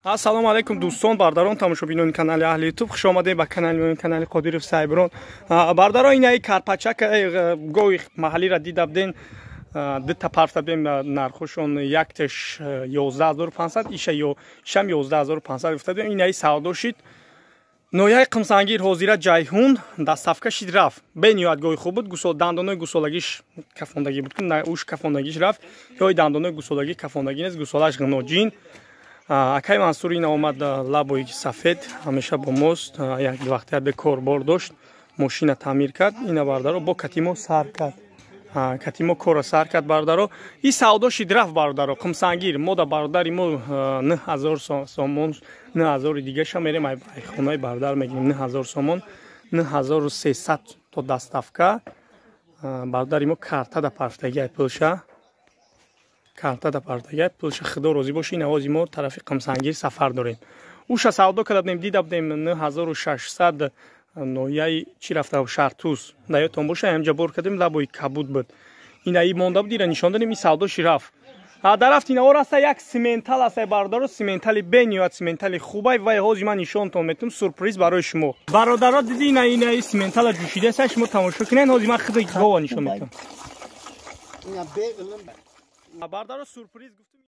Ассалому алайкум, дӯстон, бардарон, тамошобинони канали Аҳли Ютуб, хуш омадед ба канали канали Қодиров Сайброн. Бардарон, инаи карпачак гови маҳаллиро дида буден, дута парфта будем, нархошон якташ 11 500, иша ё ишам 11 500 гуфта будем. Инаи савдо шид. Ноҳияи Қумсангир, ҳозира Ҷайҳун, доставка шид, рафт. Бениҳоят гови хуб буд, гусол, дандонои гусолагиш кафондагӣ буд, уш кафондагиш рафт, ёи дандонои гусолагӣ кафондагӣ нест, гусолаш ғиноҷин. Акай Мансур ина омад, лабои сафед ҳамеша бо мост. Як вақте бе корбор дошт, мошина таъмир кард. Ина, бардаро, бо катимо сар кард, катимо корро сар кард. Бардаро, и савдо шид, рафт. Бародаро, Қумсангир мо да бародари мо 9000 сомон, 9000-и дигаша мерем, хонаи бародар мегирем. 9000 сомон, 9300 то доставка. Бародари мо карта да парфтагиай, пулша карта да партага, пулша. Худо розӣ боша. Ин авози мо тарафи Қумсангир сафар дорем. Уша савдо карда будем, дида будем, 9600, ноҳияи чӣ рафта, Шартуз, даётон боша, ҳамҷа бор кардем, лабои кабуд буд. Инаи монда буд, ира нишон додем, ин савдо ши, рафт. Дарафт. Ина ораста як симентал аст, бародаро, симентали бениҳоят симентали хубай. Вай ҳози ман нишонтон метум, сюрприз барои шумо, бародаро. Диди, ина симентала ҷӯшидаста, шумо тамошо кунед. Ҳози ман худи гова нишон метум, бародаро, сюрприз гуфтум.